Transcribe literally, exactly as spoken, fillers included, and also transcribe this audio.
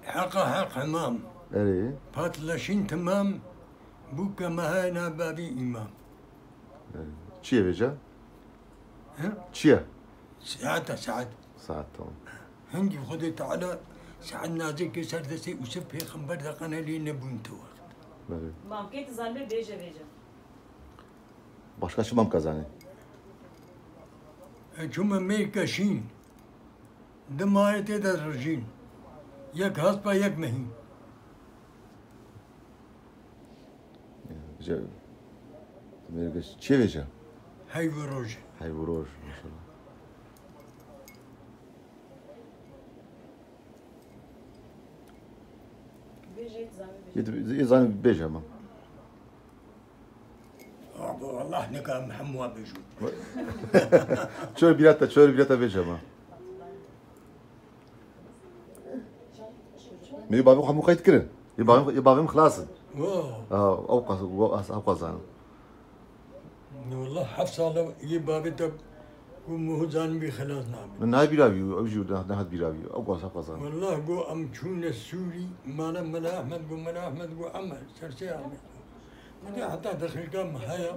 Heqa heq hemam. Erê. Patlaşîn temam. Bû kemehayna bavî îmam. Çi ye vêca? He? Çi ye? Saeta saet. Saet tamam. Hingî Xwedê Teala saet nazikê ser destê Ûsif pêxember de qene lê nebûn tu wext. Belê. Mamkê tu zanibê bêje vêca. Başka çi mamka zanî? E, çûme Mêrka Şîn. Di mayê tê de rijîn. Yek haspa yek mehîn. Vêca. Mêrka çi ye vêca? Heyv û roj. Heyv û roj mesela. Bêje tu zanibê bêje. Yê tu yê zanî bêje ama. Abi wallah nika em hemû bêjû. Çor bîra te, çor bîra te bêje ama. Min yê bavê xwe hemû qeyd kirin. Yê bavê, yê bavê min xilas in. Wow. Ha, ew qas, ew qas, ew qas zanin. Wallah heft sal e yê bavê te ku muhu zanibî xilas nabe. Min nayê bîra wî, ew jî ne, nehat bîra wî. Ew qas, ew qas zanin. Wallah go em çûne Sûrî, mala Mela Ehmed go, Mela Ehmed go, Emer, sersê Emer. Min de heta dexilka min heye.